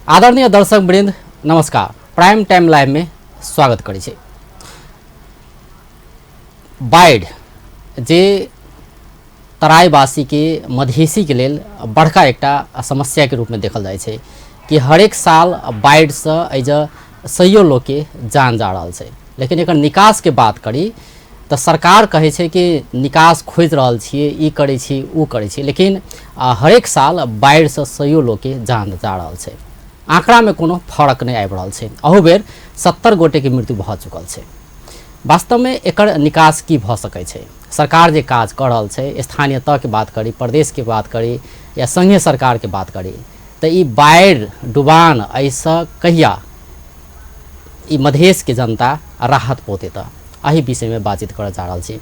आदरणीय दर्शक वृंद नमस्कार। प्राइम टाइम लाइव में स्वागत करै छी। बाढ़ि जे तराईवासी के मधेसी के लेल बड़का एकटा समस्या के रूप में देखल जाइ छै कि हरेक साल बाढ़ि से एहिजे सैयो लोग के जान जा रहल छै। लेकिन एकर निकास के बात करी तऽ सरकार कहै छै कि निकास खोजि रहल छियै, ई करै छी, ओ करै छी, लेकिन हरेक साल बाढ़िसँ सैयो लोकके जान जा रहल छै। आँकड़ामे कोनो फरक नहि आबि रहल छै। अहू बेर 70 गोटेके मृत्यु भऽ चुकल छै। वास्तवमे एकर निकास की भऽ सकै छै? सरकार जे काज कऽ रहल छै, स्थानीय तहके बात करी, प्रदेशके बात करी या संघीय सरकारके बात करी, तऽ ई बाढ़ि डुबान एहिसँ कहिया ई मधेशके जनता राहत पौतै? तऽ एहि विषयमे बातचीत करऽ जा रहल छी।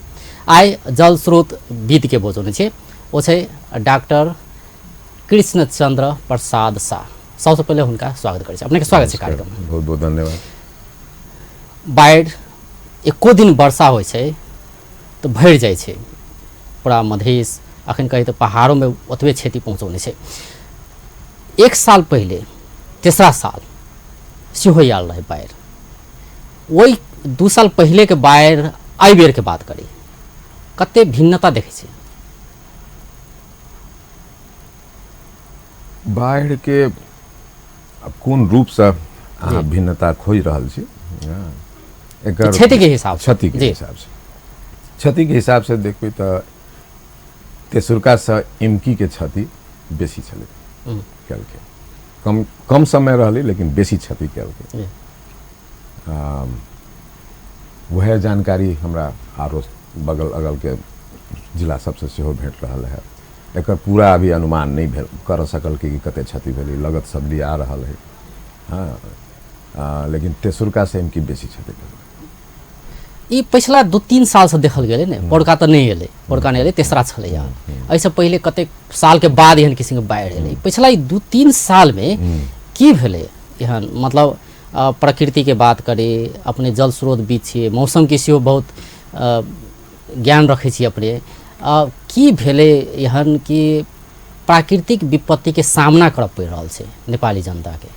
आइ जल स्रोत विदके बजौने छी, ओ छै डॉक्टर कृष्णचंद्र प्रसाद शाह। सबसँ पहिले हुनका स्वागत करै छी। अपनेके स्वागत छै कार्यक्रममे। बहुत बहुत धन्यवाद। बाढ़ि एको दिन वर्षा होइ छै तऽ भरि जाइ छै पूरा मधेश। अखन कही तऽ पहाड़ोमे ओतबे क्षति पहुँचौने छै। एक साल पहिले तेसरा साल सेहो आयल रहै बाढ़ि। ओहि 2 साल पहिलेके बाढ़ि एहि बेरके बात करी, कते भिन्नता देखै छी? बाढ़िके आब कोन रूपसँ अहाँ भिन्नता खोजि रहल छी? एकर क्षतिके हिसाब क्षतिके हिसाबसँ, क्षतिके हिसाबसँ देखबै तऽ तेसुरकासँ इमकीके क्षति बेसी छलै केलकै। कम कम समय रहलै लेकिन बेसी क्षति केलकै। वएह जानकारी हमरा आरो बगल अगलके जिला सबसँ सेहो भेट रहल है। एकर पूरा अभी अनुमान नहि भेल कर सकल कि कते क्षति भेलै, लगत सब लिया रहल है। हाँ, लेकिन तेसुरका से इनकी बेसी क्षति भेलै। ई पछिला 2-3 सालसँ देखल गेलै ने, पौरका तऽ नहि एलै, पौरका नहि एलै, तेसरा छलैया। एहिसँ पहिले कतेक सालके बाद एहन किसिमके बाढ़ि एलै। पछिला ई 2-3 सालमे की भेलै एहन? मतलब प्रकृतिके बात करी, अपने जल स्रोत बीच छियै, मौसमके सेहो बहुत ज्ञान रखै छी अपने, की भेलै एहन कि प्राकृतिक विपत्तिके सामना करऽ पड़ि रहल छै नेपाली जनताके?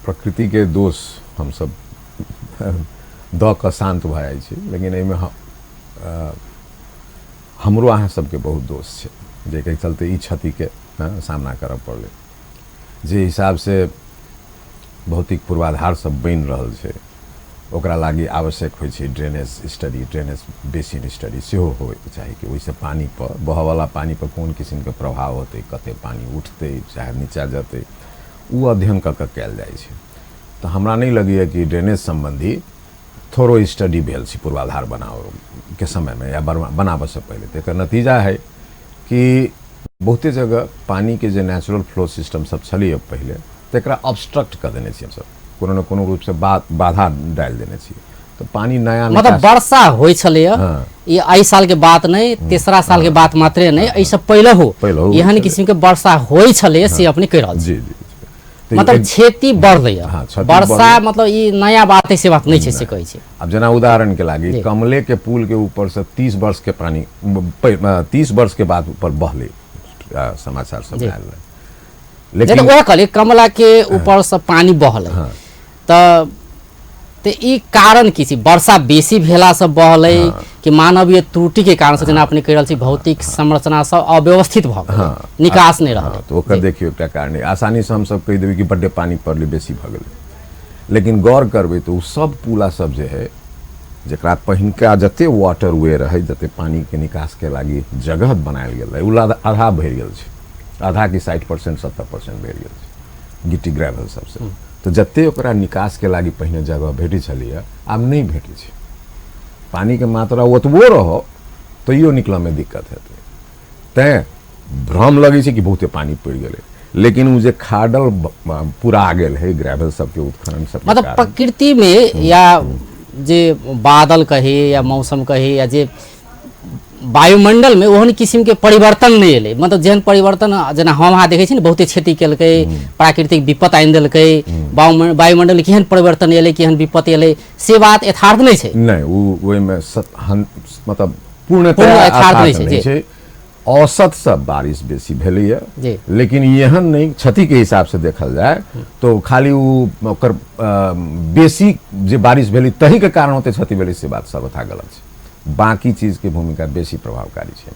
प्रकृतिके दोष हमसब दऽ कऽ शान्त भऽ जाइ छी, लेकिन एहिमे हमरो अहाँ सबके बहुत दोष छै, जाहिके चलते ई क्षतिके सामना करऽ पड़लै। जे हिसाबसँ भौतिक पूर्वाधार सब बनि रहल छै, ओकरा लागि आवश्यक होइ छै drainage study, drainage basin study सेहो होइके चाही कि ओहिसँ पानीपर बहऽवला पानीपर कोन किसिमके प्रभाव होतै, कते पानी उठतै चाहे नीचा जेतै, ओ अध्ययन कऽ कऽ कयल जाइ छै। तऽ हमरा नहि लगैए कि ड्रेनेज सम्बन्धी थोड़ो स्टडी भेल छै पूर्वाधार बनाबऽके समयमे या बनाबऽसँ पहिले। तऽ एकर नतीजा है कि बहुते जगह पानीके जे नेचुरल फ्लो सिस्टम सब छलैए पहिले, तकरा ऑब्स्ट्रक्ट कऽ देने छियै हमसब, कोनो ने कोनो रूपसँ बाधा डालि देने छियै, तऽ पानी नया मतलब वर्षा होइ छलैए। ई एहि सालके बात नहि, तेसरा सालके बात मात्रे नहि, एहिसँ पहिलहो एहन किसिमके वर्षा होइ छलैए से अपने कहि रहल छी। जी जी। मतलब क्षति बढ़लैए वर्षा, मतलब ई नया बात है से बात नहि छै से कहै छै। आब जेना उदाहरणके लागि कमले के पुल के ऊपर से 30 वर्ष के पानी 30 वर्ष के बाद ऊपर बहले समाचार सब आयल रहे। लेकिन वएह कहलियै कमला के ऊपर से पानी बहलै। तऽ ई कारण की छै? वर्षा बेसी भेलासँ बहलै कि मानवीय त्रुटिके कारणसँ? जेना अपने कहि रहल छी भौतिक संरचना सब अव्यवस्थित भऽ गेलै, निकास नहि रहलै। तऽ ओकर देखियौ एकटा कारण आसानीसँ हमसब कहि देबै कि बड्डे पानी पड़लै बेसी भऽ गेलै, लेकिन गौर करबै तऽ ओ सब पुला सब जे है जकरा पहिनका जते वाटर वे रहै, जते पानीके निकासके लागि जगह बनायल गेल रहै, ओ आधा भरि गेल छै, आधा कि 60% 70% भरि गेल छै गिट्टी ग्रेवल सबसँ। तऽ जते ओकरा निकासके लागि पहिने जगह भेटै छलैए आब नहि भेटै छै। पानीके मात्रा ओतबो रहो तैयो निकलऽमे दिक्कत हेतै। तैँ भ्रम लगै छै कि बहुते पानी पड़ि गेलै, लेकिन ओ जे खाडल पूरा गेल है ग्रेवल सबके उत्खनन सब, मतलब प्रकृतिमे या जे बादल कही या मौसम कही या जे वायुमंडल में ओहन किसिम के परिवर्तन नहीं एलै। मतलब जेहन परिवर्तन जेना हम अहाँ देखै छी ने, बहुते क्षति केलकै, प्राकृतिक विपत्ति आनि देलकै, वायुमंडल केहन परिवर्तन एलै, केहन विपत्ति एलै, से बात यथार्थ नहि छै। नहि, ओ ओहिमे मतलब पूर्णतया यथार्थ नहि छै। छै। औसतसँ बारिश बेसी भेलैए, लेकिन एहन नहि क्षतिके हिसाबसँ देखल जाय तो खाली ओ ओकर बेसी जे बारिश भेलै तहीके कारण ओते क्षति भेलै से बात सर्वथा गलत छै। बाकी चीजके भूमिका बेसी प्रभावकारी छै।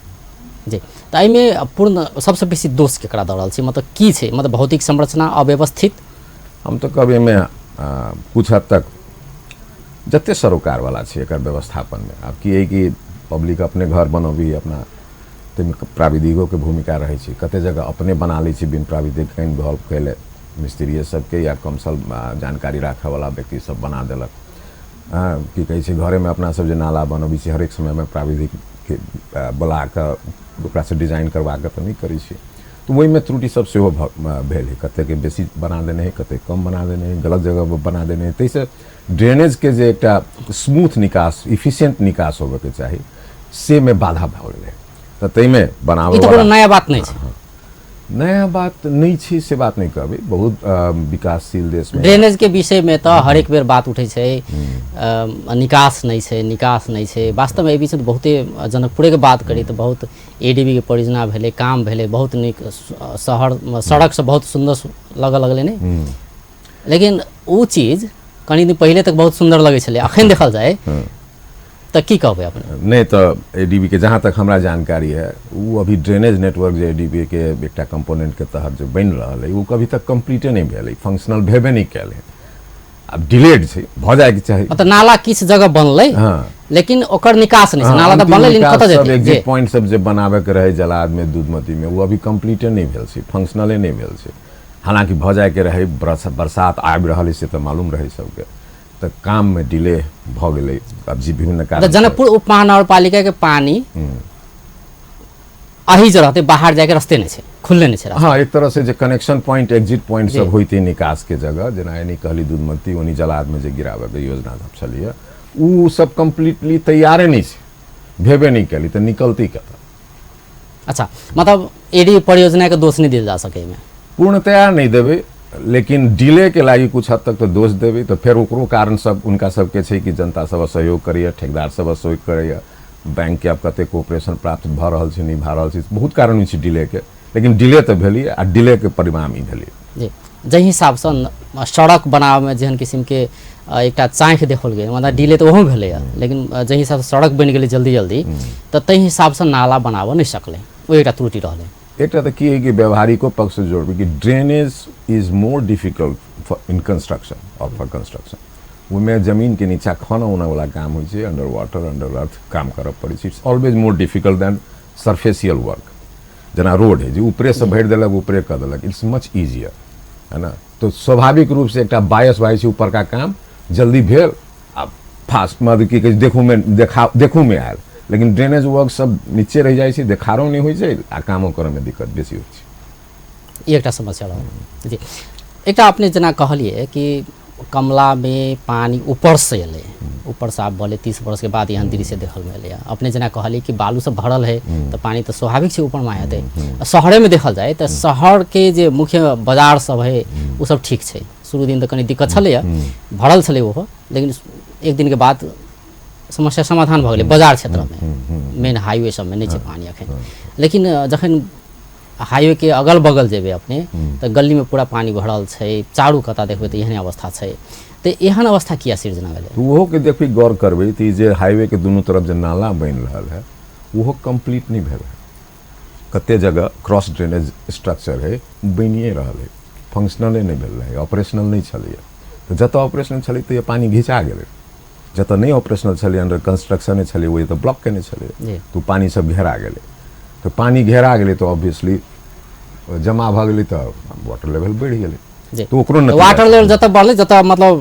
जी, तऽ एहिमे पूर्ण सबसँ बेसी दोष केकरा दऽ रहल छी, मतलब की छै, मतलब भौतिक संरचना अव्यवस्थित? हम तऽ कहबै एहिमे कुछ हद तक जते सरोकारवाला छै एकर व्यवस्थापनमे। आब की है कि पब्लिक अपने घर बनबी अपना, ताहिमे प्राविधिकोके भूमिका रहै छै। कते जगह अपने बना लै छै बिन प्राविधिक इन्वॉल्व कयले, मिस्त्रिए सबके या कमसल जानकारी राखऽवला व्यक्ति सब बना देलक। हँ, की कहै छै, घरेमे अपना सब जे नाला बनबै छी हरेक समयमे प्राविधिकके बोला कऽ ओकरासँ डिजाइन करवा कऽ तऽ नहि करै छियै, तऽ ओहिमे त्रुटि सब सेहो भेल है। कतेके बेसी बना देने है, कतेक कम बना देने है, गलत जगह पर बना देने है। ताहिसँ ड्रेनेजके जे एकटा स्मूथ निकास, इफिशियंट निकास होबऽके चाही, से मे बाधा भऽ गेलै। तऽ ताहिमे ई बनाबऽ तऽ कोनो नया बात नहि छै। नया बात नहि छै से बात नहि कहबै। बहुत विकासशील देशमे ड्रेनेज के विषय में तऽ हरेक बेर बात उठै छै, निकास नहि छै, निकास नहि छै। वास्तवमे एहि बीच बहुते जनकपुरेके बात करी तऽ बहुत एडीबी के परियोजना भेलै, काम भेलै, बहुत नीक शहर सड़क सब बहुत सुन्दर लगऽ लगलै ने, लेकिन ओ चीज कनि दिन पहिले तक बहुत सुन्दर लगै छलै, अखन देखल जाय तऽ की कहबै अपने? नहि तऽ एडीबी के जहाँ तक हमरा जानकारी है ओ अभी ड्रेनेज नेटवर्क जे एडीबी के एकटा कंपोनेंट के तहत जो बनि रहल है ओ कभी तक कम्प्लीटे नहि भेल है, फंक्शनल भेबे नहि कयल है। आब डिलेड छै, भऽ जायके चाही। मतलब नाला किछु जगह बनलै, हाँ। लेकिन ओकर निकास नहि छै। नाला तऽ अंतिम बनलै लेकिन निकास कतऽ सब जेतै? एग्जिट पॉइंट सब जे बनाबे के रहै जलाद में, दूधमती में, वो अभी कम्प्लीटे नहि भेल छै, फंक्शनले नहि भेल छै। हालांकि भऽ जायके रहै, बरसात आबि रहल है से तऽ मालूम रहै सबके, तऽ काम में डिले भऽ गेलै। आब जी विभिन्न कारण तऽ जनकपुर उप महानगरपालिका के पानी अही जे रहतै, बाहर जायके रस्ते नहि छै, खुलले नहि छै रास्ता। हाँ, एक तरह से जे कनेक्शन पॉइंट, एग्जिट पॉइंट सब होइते निकास के जगह, जेना एनी कहली दूधमती, ओनी जलाद में जे गिराबे के योजना सब छलैया, उ सब कम्प्लीटली तैयारे नहि छै, भेबे नहि केली तऽ निकलती कतऽ। अच्छा, मतलब एडी परियोजना के दोष नहि देल जा सकै एहिमे? पूर्णतया नहि देबै, लेकिन डिले के लागि कुछ हद तक तऽ दोष देबै। तऽ फेर ओकरो कारण सब उनका सबके छै कि जनता सब असहयोग करैया, ठेकेदार सब असहयोग करैया, बैंक के आब कते कोऑपरेशन प्राप्त भऽ रहल छै, नहि भऽ रहल छै, बहुत कारण होइ छै डिले के, लेकिन डिले तऽ भेलै आ डिले के परिणाम ई भेलै। जी, जाहि हिसाबसँ सड़क बनाबैमे जेहन किसिमके एकटा चाँखि देखल गेल, मतलब डिले तऽ ओहो भेलैए, लेकिन जाहि हिसाबसँ सड़क बनि गेलै जल्दी जल्दी, तऽ ताहि हिसाबसँ नाला बनाबऽ नहि सकलै, ओ एकटा त्रुटि रहलै। एकटा तऽ की है कि व्यवहारिको पक्षसँ जोड़बै कि drainage is more difficult for in construction और फॉर कंस्ट्रक्शन। ओहिमे जमीनके नीचा खनऽ उनऽवला काम होइ छै, अंडर वाटर अंडर अर्थ काम करऽ पड़ै छै। It's always more difficult than superficial work. जेना रोड है जे ऊपरेसँ भरि देलक, ऊपरे कऽ देलक, it's much easier, है ना। तऽ स्वाभाविक रूपसँ एकटा बायस भऽ जाइ छै, ऊपरका काम जल्दी भेल आ फास्ट, मतलब की कहै छै, देखूमे देखा देखूमे आयल, लेकिन ड्रेनेज वर्क सब नीचे रहि जाइ छै, देखारो नहि होइ छै आ कामो करऽमे दिक्कत बेसी होइ छै। ई एकटा समस्या रहल। जी, एकटा अपने जेना कहलियै कि कमलामे पानी ऊपरसँ एलै, ऊपरसँ आब भले 30 वर्षके बाद एहन दृश्य देखलमे एलै। अपने जेना कहलियै कि बालू सब भरल है तऽ पानी तऽ स्वाभाविक छै ऊपरमे हेतै। शहरेमे देखल जाय तऽ शहरके जे मुख्य बाजार सब है ओ सब ठीक छै। शुरू दिन तऽ कनि दिक्कत छलैए, भरल छलै ओहो, लेकिन एक दिनके बाद समस्या समाधान भऽ गेलै। बाजार क्षेत्रमे मेन हाईवे सबमे नहि छै पानी एखन, लेकिन जखन हाईवे के अगल बगल जेबै अपने तऽ गलीमे पूरा पानी भरल छै, चारू कता देखबै तऽ एहने अवस्था छै। तऽ एहन अवस्था किया सृजना भेलै? तऽ ओहो के देखबै, गौर करबै तऽ ई जे हाईवे के दुनू तरफ जे नाला बनि रहल है ओहो कम्प्लीट नहि भेल है। कते जगह क्रॉस ड्रेनेज स्ट्रक्चर है बनिए रहल है, फंक्शनले नहि भेल रहै, ऑपरेशनल नहि छलैए। तऽ जतऽ ऑपरेशनल छलै तऽ पानी घिचा गेलै, जतऽ नहि ऑपरेशनल छलै, अंडर कंस्ट्रक्शने छलै, ओहि तऽ ब्लॉक केने छलै, तऽ पानी सब घेरा गेलै। तऽ पानी घेरा गेलै तऽ ऑब्वियसली जमा भऽ गेलै, तऽ वाटर लेवल बढ़ि गेलै। तऽ ओकरो वाटर लेवल जतऽ बढ़लै, जतऽ मतलब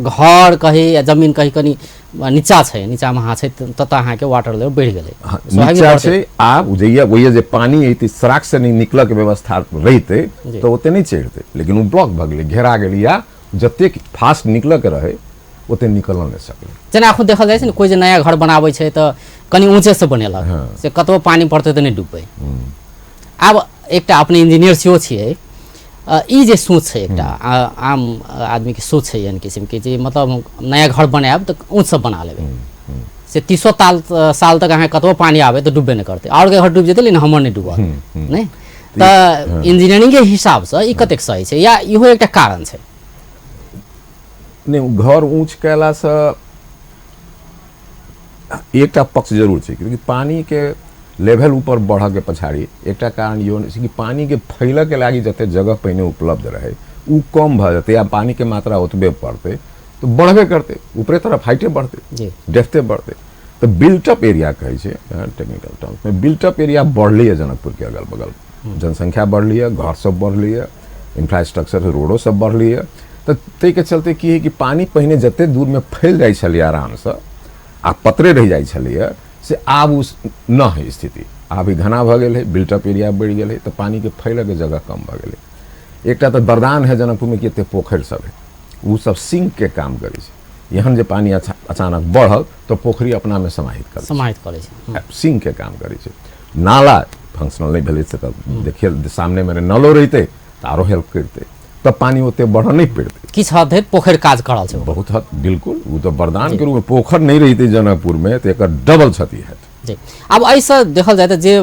घर कही या जमीन कही कनि नीचा छै, नीचामे अहाँ छै, ततऽ अहाँके वाटर लेवल बढ़ि गेलै। नीचा छै। आब जहिया ओहिया जे पानी अयतै, सड़क से नहि निकलऽके व्यवस्था रहितै तऽ ओते नहि चढ़ितै, लेकिन ओ ब्लॉक भऽ गेलै, घेरा गेलै, या जतेक फास्ट निकलऽके रहै ओते निकलऽ नहि सकलै। जेना एखन देखल जाइ छै ने, कोइ जे नया घर बनाबै छै तऽ कनि ऊँचेसँ बनेलक, से कतबो पानी पड़तै तऽ नहि डूबबै। आब एकटा अपने इंजीनियर सेहो छियै, ई जे सोच छै, एकटा आम आदमीके सोच छै एहन किसिमके जे मतलब हम नया घर बनायब तऽ ऊँचसँ बना लेबै। से 30 साल तक अहाँ कतबो पानि आबै तऽ डूबबे नहि करतै, आओर के घर डूबि जेतै लेकिन हमर नहि डूबत नहि। तऽ इंजीनियरिंगके हिसाबसँ ई कतेक सही छै या इहो एकटा कारण छै? नहि, घर ऊँच कयलासँ एकटा पक्ष जरूर छै, क्योंकि पानिके लेवल ऊपर बढ़ऽके पछाड़ी एकटा कारण इहो छै कि पानिके फैलऽके लागि जते जगह पहिने उपलब्ध रहै ओ कम भऽ जेतै, या पानिके मात्रा ओतबे पड़तै तऽ बढ़बे करतै, ऊपरे तरफ हाइटे बढ़तै, डेप्थे बढ़तै। तऽ बिल्टअप एरिया कहै छै टेक्निकल टर्म्समे, बिल्टअप एरिया बढ़लैए जनकपुरके अगल बगल, जनसंख्या बढ़लैए, घर सब बढ़लैए, इंफ्रास्ट्रक्चर रोडो सब बढ़लैए, तऽ ताहिके चलते की है कि पानि पहिने जते दूरमे फैल जाइ छलैए आरामसँ आ पतरे रहि जाइ छलैए, से आब ओ न है स्थिति, आब ई घना भऽ गेल है, बिल्टअप एरिया बढ़ि गेल है, तऽ पानिके फैलऽके जगह कम भऽ गेलै। एकटा तऽ वरदान है जनकपुरमे कि एते पोखरि सब है, ओ सब सिंकके काम करै छै, एहन जे पानि अचानक बढ़ल तऽ पोखरि अपनामे समाहित करै छै, सिंकके काम करै छै। नाला फंक्शनल नहि भेलै से तऽ देखिए सामनेमे नलो रहितै तऽ आरो हेल्प करितै, तब पानि ओते बढ़ऽ नहि पड़तै। किछु हद धरि पोखरि काज कर रहल छै, बहुत हद, बिल्कुल, ओ तऽ वरदान के रूपमे पोखरि नहि रहितै जनकपुरमे तऽ एकर डबल क्षति हैत। जी, आब एहिसँ देखल जाय तऽ जे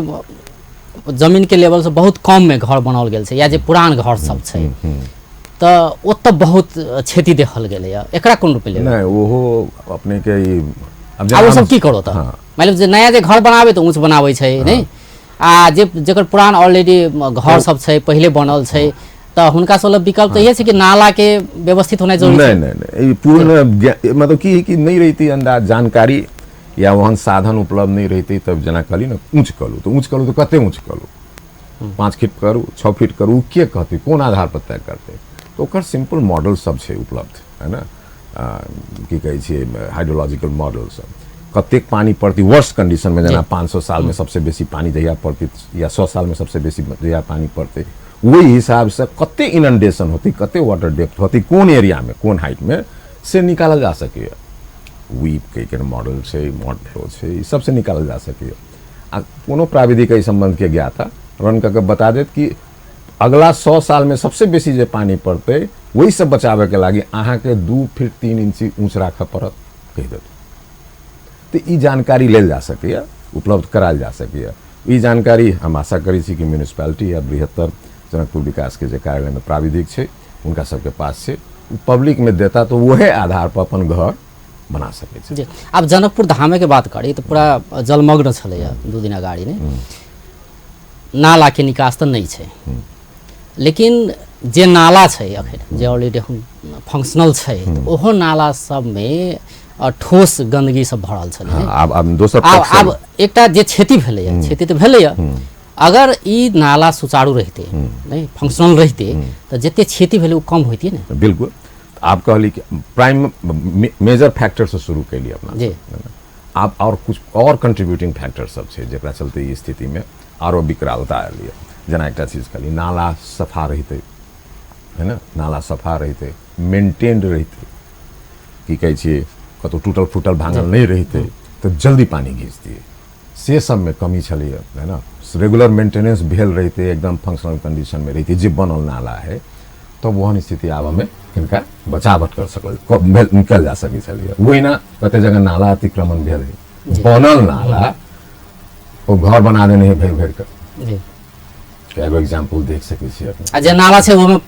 जमीनके लेवलसँ बहुत कममे घर बनाओल गेल छै या जे पुरान घर सब छै तऽ ओतऽ बहुत क्षति देखल गेलैए, एकरा कोन रूपमे लेबै? नहि, ओहो अपनेके ई आब ओ सब की करो तऽ मतलब जे नया जे घर बनाबै तऽ ऊँच बनाबै छै नहि, आ जे जकर पुरान ऑलरेडी घर सब छै पहिले बनल छै तऽ हुनका सब लग विकल्प तऽ इहे छै कि नालाके व्यवस्थित होनाइ जरूरी छै। नहि नहि, ई पूर्ण मतलब की कि नहि रहितै अंदाज जानकारी या ओहन साधन उपलब्ध नहि रहितै तब जेना कहली ने ऊँच करू तऽ ऊँच करू तऽ कते ऊँच करू, 5 फीट करू 6 फीट करू, के कहतै, कोन आधार पर तय करतै? तऽ ओकर सिम्पल मॉडल सब छै उपलब्ध है ने, की कहै छियै हाइड्रोलॉजिकल मॉडल सब, कतेक पानि पड़तै वर्स्ट कंडीशनमे, जेना 500 सालमे सबसे बेसी पानि जहिया पड़तै या 100 सालमे सबसे बेसी जहिया पानि पड़तै ओहि हिसाबसँ कते इनंडेशन होतै, कते वाटर डेप्थ होतै, कोन एरियामे कोन हाइटमे, से निकालल जा सकैए। वीप के मॉडल छै, मॉड फ्लो छै, ई सबसँ निकालल जा सकैए। आ कोनो प्राविधिक एहि सम्बन्धके ज्ञाता रन कऽ के बता देत कि अगला 100 सालमे सबसे बेसी जे पानि पड़तै ओहिसँ बचाबैके लागि अहाँके 2 फीट 3 इंची ऊँच राखऽ पड़त, कहि देत। तऽ ई जानकारी लेल जा सकैए, उपलब्ध करायल जा सकैए। ई जानकारी हम आशा करै छी कि म्यूनिसिपैलिटी या बृहत्तर जनकपुर विकासके जे कार्यालयमे प्राविधिक छै हुनका सबके पास छै, ओ पब्लिकमे देता तऽ वएह आधार पर अपन घर बना सकै छै। जी, आब जनकपुर धामेके बात करी तऽ पूरा जलमग्न छलैए 2 दिन अगाडि नै, नालाके निकास तऽ नहि छै, लेकिन जे नाला छै अखन जे ऑलरेडी फंक्शनल छै ओहो नाला सबमे ठोस गंदगी सब भरल छलै। आब दोसर आब एकटा जे क्षति भेलैए, क्षति तऽ भेलैए, अगर ई नाला सुचारू रहितै नहि फंक्शनल रहितै तऽ जते क्षति भेलै ओ कम होइतै ने। बिल्कुल, आब कहली कि प्राइम मेजर फैक्टरसँ शुरू कैली अपना जी, आब और कुछ और कंट्रीब्यूटिंग फैक्टर सब छै जकरा चलते ई स्थितिमे आरो विकरालता आयल। जेना एकटा चीज कहली नाला सफा रहितै है ने, नाला सफा रहितै, मेंटेन्ड रहितै, की कहै छियै कतहु टूटल फूटल भाँगल नहि रहितै तऽ जल्दी पानि घीचतियै, से सबमे कमी छलैए है ना। रेगुलर मेंटेनेंस भेल रहितै, एकदम फंक्शनल कंडीशनमे रहितै जे बनल नाला है, तब ओहन स्थिति आबऽमे हिनका बचावट कर सकल निकल जा सकै छलैए। ओहिना कते जगह नाला अतिक्रमण भेल है, बनल नाला ओ घर बना देने है भरि भरि कऽ, एगो एग्जाम्पल देख सकै छी अपने। आ जे नाला छै ओहिमे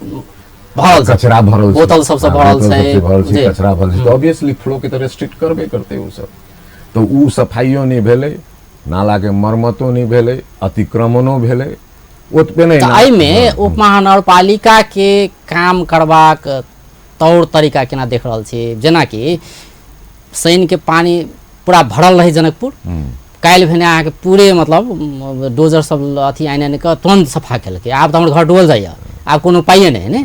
भरल छै, कचरा भरल छै, बोतल सबसँ भरल छै, भरल छै, कचरा भरल छै, तऽ ऑब्वियसली फ्लो के तऽ रेस्ट्रिक्ट करबे करतै ओ सब। तऽ ओ सफाइयो नहि भेलै, नालाके मरम्मतो नहि भेलै, अतिक्रमणो भेलै, ओतबे नहि। एहिमे उप महानगरपालिका के काम करबाक तौर तरीका केना देख रहल छी? जेनाकि शनिके पानि पूरा भरल रहै जनकपुर, काल्हि भेने अहाँके पूरे मतलब डोजर सब अथी आनि आनि कऽ तुरन्त सफा केलकै, आब तऽ हमर घर डूबल जाइए, आब कोनो उपाये नहि है ने।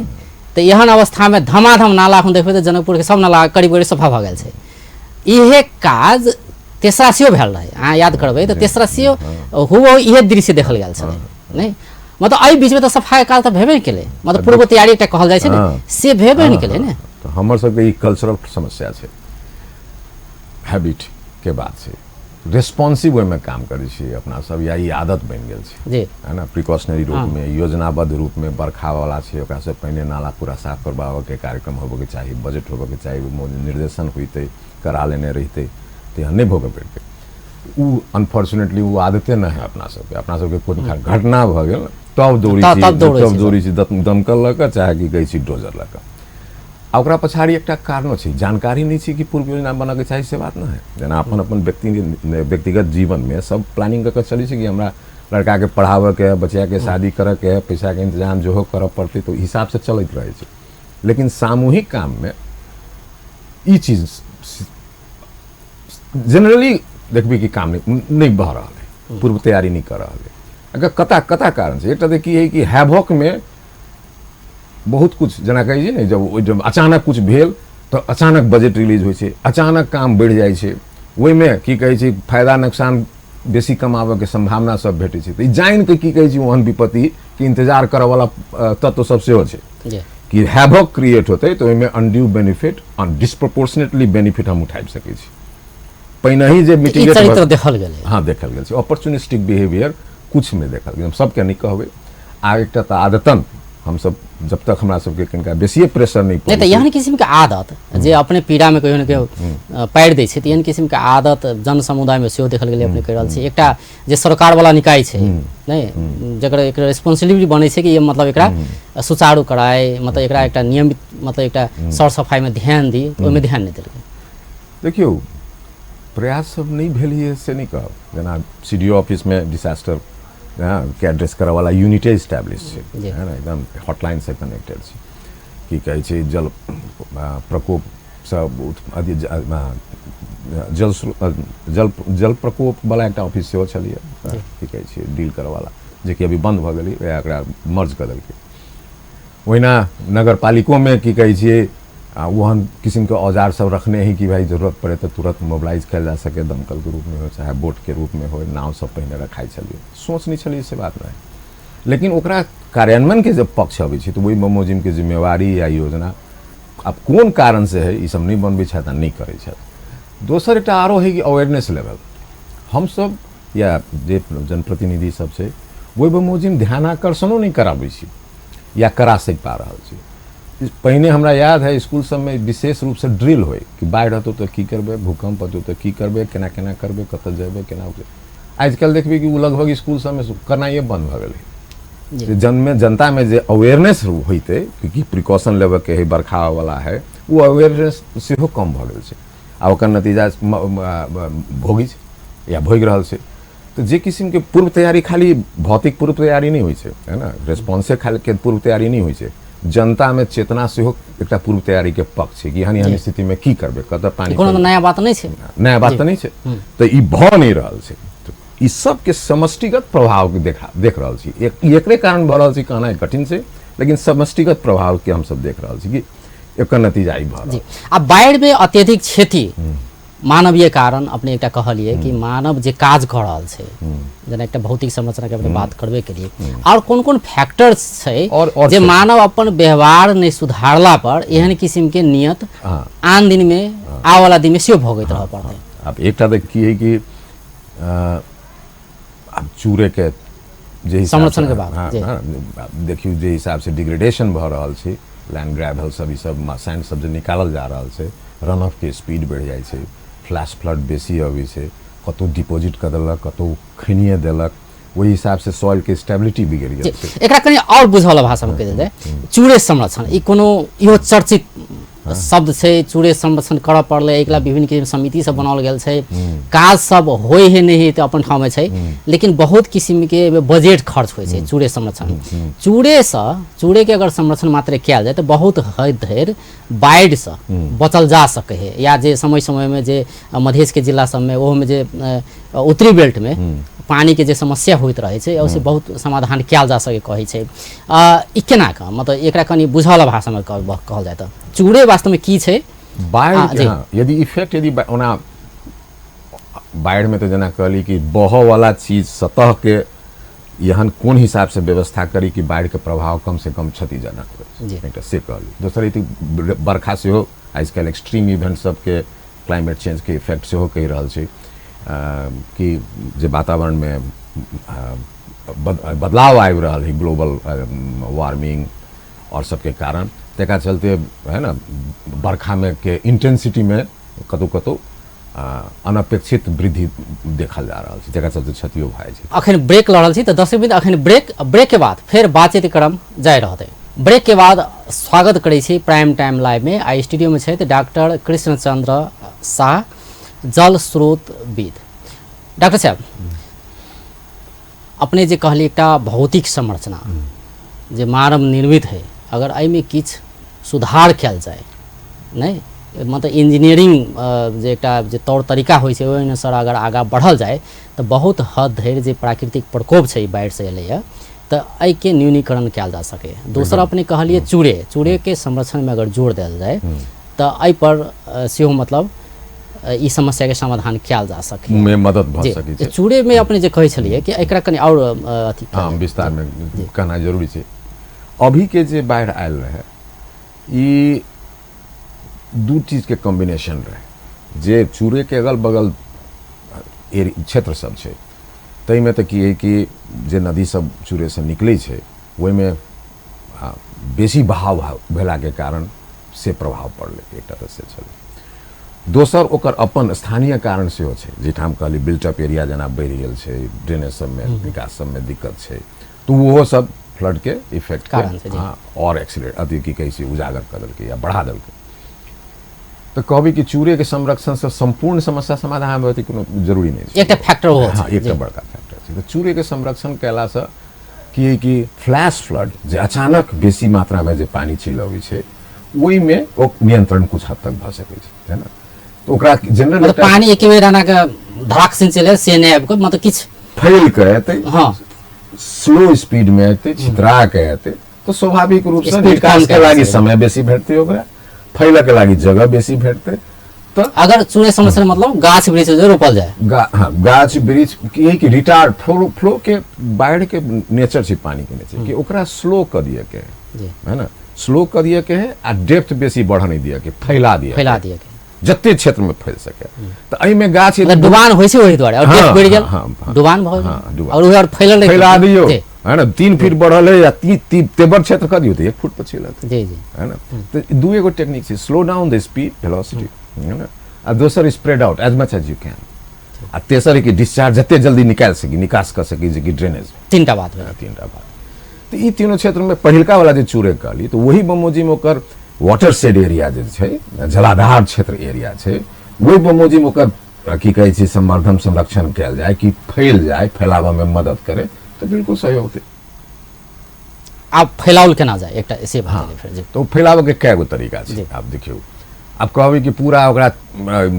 तऽ एहन अवस्थामे धमाधम नाला एखन देखबै तऽ जनकपुरके सब नाला करीब करीब सफा भऽ गेल छै। इहे काज तेसरा सेहो भेल रहै, अहाँ याद करबै तऽ तेसरा सेहो हुबहु इहे दृश्य देखल गेल छलै नहि? मतलब एहि बीचमे तऽ सफाइ काज तऽ भेबे केलै, मतलब पूर्व तैयारी एकटा कहल जाइ छै ने, से भेबे नहि केलै ने। तऽ हमर सबके ई कल्चरल समस्या छै, हैबिट के बात छै, रेस्पॉन्सिव ओहिमे काम करै छियै अपना सब, या ई आदत बनि गेल छै जी है ना। प्रिकॉशनरी रूपमे, योजनाबद्ध रूपमे बरखावला छै ओकरासँ पहिने नाला पूरा साफ करबाबऽके कार्यक्रम होबऽके चाही, बजट होबऽके चाही, निर्देशन होइतै, करा लेने रहितै तऽ एहन नहि भोगऽ पड़तै। ओ अनफॉर्चुनेटली ओ आदते नहि है अपना सबके। अपना सबके कोनो घटना भऽ गेल तब दौड़ै छी, तब दौड़ै तब छी। दौड़ै छी दमकल लऽ कऽ, चाहे की कहै छी डोजर लऽ कऽ। आ ओकरा पछाड़ी एकटा कारणो छै, जानकारी नहि छै कि पूर्व योजना बनऽके चाही, से बात नहि है। जेना अपन अपन व्यक्तिगत जीवनमे सब प्लानिंग कऽ कऽ चलै छै कि हमरा लड़काके पढ़ाबऽके है, बचियाके शादी करऽके है, पैसाके इंतजाम जो करऽ पड़तै, तऽ ओहि हिसाबसँ चलैत रहै छै। लेकिन सामूहिक काममे ई चीज जेनरली देखबै कि काम नहि भऽ रहल है, पूर्व तैयारी नहि कऽ रहल है। अगर कता कता कारण छै, एकटा तऽ की है कि हैवकमे बहुत कुछ, जेना कहै छै ने, जब अचानक कुछ भेल तऽ अचानक बजट रिलीज होइ छै, अचानक काम बढ़ि जाइ छै, ओहिमे की कहै छै फायदा नुकसान बेसी कमाबऽके सम्भावना सब भेटै छै। तऽ ई जानिके की कहै छै ओहन विपत्तिके इंतजार करऽवला तत्व सब सेहो छै कि हैवक क्रिएट होतै तऽ ओहिमे अनड्यू बेनिफिट, डिस्प्रोपोर्शनेटली बेनिफिट हम उठाबि सकै छी। पहिनहि जे ई मिटिगेट चरित्र देखल गेलै। हाँ, देखल गेल छै। अपॉर्चुनिस्टिक बिहेवियर कुछमे देखल गेल, हम सबके नहि कहबै। आ एकटा तऽ आदतन हमसब जब तक हमरा सबके कनिका बेसिए प्रेशर नहि नहि तऽ पड़ै छै। एहन किसिमके आदत जे अपने पीड़ामे कहियो ने कहियो पारि दै छै, तऽ एहन किसिमके आदत जन समुदायमे सेहो देखल गेलै। अपने कहि रहल छी एकटा जे सरकारवला निकाय छै नहि, जकर एक रेस्पॉन्सिबिलिटी बनै छै कि मतलब एकरा सुचारू कराय, मतलब एकरा एकटा नियमित, मतलब एकटा सर सफाइमे ध्यान दी, तऽ ओहिमे ध्यान नहि देलकै। देखियौ, प्रयास सब नहि भेल ये से नहि कहब। जेना सी डी ओ ऑफिसमे डिसास्टर के एड्रेस करऽवला यूनिटे इस्टेब्लिश छै, है ने, एकदम हॉटलाइन से कनेक्टेड छै। की कहै छै जल प्रकोप सब जल जल जल प्रकोप वाला एकटा ऑफिस सेहो छलैए, की कहै छै डील करऽवला, जेकि अभी बंद भऽ गेलै, एकरा मर्ज कऽ देलकै। ओहिना नगरपालिकोमे की कहै छियै ओहन किसिमके औजार सब रखने है कि भाई जरूरत पड़े तऽ तुरंत मोबिलाइज कयल जा सके, दमकलके रूपमे हो चाहे बोटके रूपमे हो, नाव सब पहिने रखाइ छलियै, सोच नहि छलियै से बात नहि। लेकिन ओकरा कार्यान्वयनके जब पक्ष अबै छै तऽ ओहि बमोजिमके जिम्मेवारी या योजना आब कोन कारणसँ है ई सब नहि बनबै छथि आ नहि करै छथि। दोसर एकटा आरो है कि अवेयरनेस लेवल, हमसब या जे जनप्रतिनिधि सब छै ओहि बमोजिम ध्यानाकर्षणो नहि कराबै छी या करा सक पा रहल छी। पहिने हमरा याद है स्कूल सबमे विशेष रूपसँ ड्रिल होइ कि बाढ़ि हेतौ तऽ की करबै, भूकम्प हेतौ तऽ की करबै, केना केना करबै, कतऽ जेबै, केना। आजकल देखबै कि ओ लगभग स्कूल सबमे करनाइए बंद भऽ गेलै। जनमे जनतामे जे अवेयरनेस होइतै कि की प्रिकॉशन लेबऽके है, बरखा वाला है, ओ अवेयरनेस सेहो कम भऽ गेल छै आ ओकर नतीजा भोगै छै या भोगि रहल छै। तऽ जे किसिमके पूर्व तैयारी खाली भौतिक पूर्व तैयारी नहि होइ छै, है ने, रेस्पॉन्से खाली के पूर्व तैयारी नहि होइ छै, जनतामे चेतना सेहो एकटा पूर्व तैयारीके पक्ष छै कि एहन एहन स्थितिमे की करबै, कतऽ पानि। कोनो नया बात नहि छै, नया बात तऽ नहि छै, तऽ ई भऽ नहि रहल छै। ई सबके समष्टिगत प्रभावके देख रहल छी। एकरे कारण भऽ रहल छै कहनाइ कठिन छै, लेकिन समष्टिगत प्रभावके हमसब देख रहल छी कि एकर नतीजा ई भऽ रहल। आ बाढ़िमे अत्यधिक क्षति मानवीय कारण अपने एकटा कहलियै कि मानव जे काज कऽ रहल छै, जेना एकटा भौतिक संरचनाके अपने बात करबे केलियै, आओर कोन कोन फैक्टर्स छै और जे मानव अपन व्यवहार नहि सुधारला पर एहन किसिमके नियत आन दिनमे आबऽवला दिनमे सेहो भोगैत रहऽ पड़तै? आब एकटा तऽ की है कि आब चूरेके जे संरक्षणके बात, देखियौ जे हिसाबसँ डिग्रेडेशन भऽ रहल छै, लैंड ग्रेवल सब ई सब सैंड सब जे निकालल जा रहल छै, रन ऑफके स्पीड बढ़ि जाइ छै, फ्लैश फ्लड बेसी अबै छै, कतहु डिपोजिट कऽ देलक, कतहु खनिए देलक, ओहि हिसाबसँ सॉइलके स्टेबिलिटी बिगड़ि गेल छै। एकरा कनि आओर बुझऽवला भाषामे कहि देल जाय, चूड़े संरक्षण ई कोनो इहो चर्चित शब्द छै, चूड़े संरक्षण करऽ पड़लै, एकरा विभिन्न किसिम समिति सब बनाओल गेल छै, काज सब होइ है नहि है तऽ अपन ठाममे छै, लेकिन बहुत किसिमके बजट खर्च होइ छै चूड़े संरक्षण। चूड़ेसँ चूड़ेके अगर संरक्षण मात्र कयल जाय तऽ बहुत हद धरि बाढ़िसँ बचल जा सकै है, या जे समय समयमे जे मधेशके जिला सबमे ओहोमे जे उत्तरी बेल्टमे पानीके जे समस्या होइत रहै छै ओहिसँ बहुत समाधान कयल जा सकै कहै छै। ई केना कऽ मतलब एकरा कनि बुझऽवला भाषामे कहल जाय तऽ चूड़े वास्तवमे की छै? बाढ़ि यदि इफेक्ट यदि ओना बाढ़िमे तऽ जेना कहली कि बहऽवला चीज सतहके एहन कोन हिसाबसँ व्यवस्था करी कि बाढ़िके प्रभाव कम से कम क्षतिजनक होइ, एकटा से कहली। दोसर ई बरखा सेहो आजकल एक्सट्रीम इवेंट सबके क्लाइमेट चेंजके इफेक्ट सेहो कहि रहल छै कि जे वातावरणमे बदलाव आबि रहल है ग्लोबल वार्मिंग और सबके कारण, तकरा चलते है ना बरखामे के इंटेंसिटीमे कतहु कतहु अनपेक्षित वृद्धि देखल जा रहल छै, जकरा चलते क्षतियो भए जाइ छै। अखन ब्रेक लऽ रहल छी तऽ 10 मिनट अखन ब्रेक, ब्रेक के बाद फेर बातचीत क्रम जारी रहतै। ब्रेक के बाद स्वागत करै छी प्राइम टाइम लाइव में। आ स्टूडियो में छथि डॉक्टर कृष्णचंद्र शाह, जल स्रोतविद। डॉक्टर साहब, अपने जे कहली एकटा भौतिक संरचना जे मानव निर्मित है, अगर एहिमे किछु सुधार कयल जाय, नहि मतलब इंजीनियरिंग जे एकटा जे तौर तरीका होइ छै ओहि अनुसार अगर आगाँ बढ़ल जाय तऽ बहुत हद धरि जे प्राकृतिक प्रकोप छै बाढ़िसँ एलैए तऽ एहिके न्यूनीकरण कयल जा सकै। दोसर अपने कहलियै चूड़ेके संरक्षणमे अगर जोर देल जाय तऽ एहिपर सेहो मतलब ई समस्याके समाधान कयल जा सकै, मे मदद भऽ सकै छै। चूड़ेमे अपने जे कहै छलियै कि एकरा कनि आओर अथी हँ विस्तारमे कहना जरूरी छै। अभीके जे बाढ़ि आयल रहै ई दू चीजके कॉम्बिनेशन रहै। जे चूड़ेके अगल बगल क्षेत्र सब छै ताहिमे तऽ की हइ कि जे नदी सब चूड़ेसँ निकलै छै ओहिमे बेसी बहाव भेलाके कारण से प्रभाव पड़लै, एकटा तऽ से छलै। दोसर ओकर अपन स्थानीय कारण सेहो छै, जाहिठाम कहली बिल्टअप एरिया जेना बढ़ि गेल छै, ड्रेनेज सबमे निकास सबमे दिक्कत छै, तऽ ओहो सब फ्लडके इफेक्ट कारण छै। आओर एक्सीलरेट अथी की कहै छै उजागर कऽ देलकै या बढ़ा देलकै। तऽ कहबै कि चूड़ेके संरक्षणसँ सम्पूर्ण समस्या समाधान होतै कोनो जरूरी नहि छै, एकटा फैक्टर हो। हाँ, एकटा बड़का फैक्टर छै। तऽ चूड़ेके संरक्षण कयलासँ की है कि फ्लैश फ्लड जे अचानक बेसी मात्रामे जे पानि चलि अबै छै ओहिमे ओ नियंत्रण कुछ हद तक भऽ सकै छै, है ना। तऽ ओकरा जनरल मतलब पानि एके बेर एना के धड़ाक से चले से नहि आबि कऽ मतलब किछु फैल कऽ एतै, हाँ स्लो स्पीड में एतै, छितरा के एतै, तऽ स्वाभाविक रूप से स्पीड कम निकास के कयल लागि छै। समय बेसी भेटतै, ओकरा फैलऽ के लागि जगह बेसी भेटतै। तऽ अगर चूड़े संरक्षण मतलब गाछ वृक्ष जे रोपल जाय, हाँ, गाछ वृक्ष की है कि रिटार्ड फ्लो, फ्लो के बाढ़ि के नेचर छै, पानी के नेचर कि ओकरा स्लो कऽ दिअ के है, है ना, स्लो कऽ दिअ के है आ डेप्थ बेसी बढ़ऽ नहि दिअ के, फैला दिअ, फैला दिअ के, जते क्षेत्र में फैल सके। तऽ एहिमे गाछ मतलब डुबान होइ छै ओहि दुआरे और डेप्थ बढ़ि गेल, डुबान भऽ गेल और ओहि और फैलल नहि, फैला दियौ, है ना। 3 फीट बढ़ल है या तेबर क्षेत्र कऽ दियौ तऽ 1 फुट पर चलि एतै, जी जी, है ना। तऽ दू एगो टेक्निक छै, slow down the speed velocity, है ना, आ दोसर spread out as much as you can, आ तेसर कि डिस्चार्ज जते जल्दी निकालि सकी, निकास कऽ सकी, जे कि ड्रेनेज। तीनटा बात भेल, तीनटा बात। तऽ ई तीनों क्षेत्रमे पहिलका वाला जे चूड़े कहली तऽ वही बमोजिम ओकर वाटर शेड एरिया जे छै, जलाधार क्षेत्र एरिया छै, ओहि बमोजिम ओकर की कहै छै संवर्धन संरक्षण कयल जाय कि फैल जाय, फैलाबऽमे मदद करे तऽ बिल्कुल सहयोग होतै। आब फैलाओल केना जाय एकटा से बात भेलै फेर जी। तऽ ओ फैलाबऽके कए गो तरीका छै। आब देखियौ, आब कहबै कि पूरा ओकरा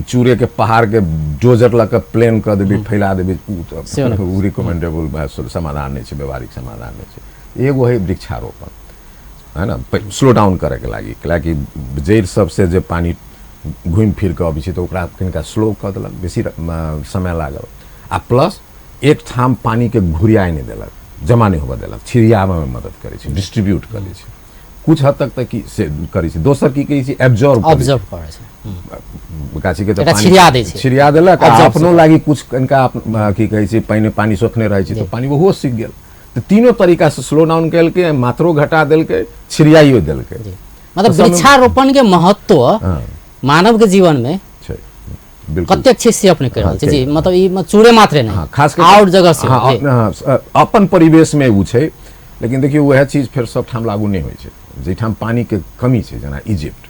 चूड़ेके पहाड़के डोजर लऽ कऽ प्लेन कऽ देबै, फैला देबै, ओ तऽ ओ रिकमेंडेबल समाधान नहि छै, व्यवहारिक समाधान नहि छै। एगो है वृक्षारोपण, है ना, स्लो डाउन करैके लागि, कैलाकि जड़ि सबसँ जे पानि घुमि फिर कऽ अबै छै तऽ ओकरा कनिका स्लो कऽ देलक, बेसी समय लागल, आ प्लस एक ठाम पानिके घुरियाइ नहि देलक, जमा नहि होबऽ देलक, छिड़ियाबऽमे मदद करै छै, डिस्ट्रीब्यूट करै छै कुछ हद तक। तऽ की से करै छै। दोसर की कहै छै, एब्जॉर्ब ऑब्जर्व करै छै गाछीके, तऽ छिड़िया दै छै, छिड़िया देलक, आ अपनो लागि कुछ कनिका की कहै छै पानि पानि सोखने रहै छै तऽ पानि ओहो सीख गेल। तऽ तीनों तरीकासँ स्लो डाउन केलकै, मात्रो घटा देलकै, छिड़ियाइयो देलकै। मतलब वृक्षारोपण के महत्व मानव के जीवन में छै, बिल्कुल कतेक छै से अपने कहि रहल छी जी। मतलब ई चूड़े मात्रे नहि, खास आओर जगह से अपन परिवेश में ओ छै। लेकिन देखियौ वएह चीज फेर सब ठाम लागू नहि होइ छै। जाहिठाम पानिके कमी छै, जेना इजिप्ट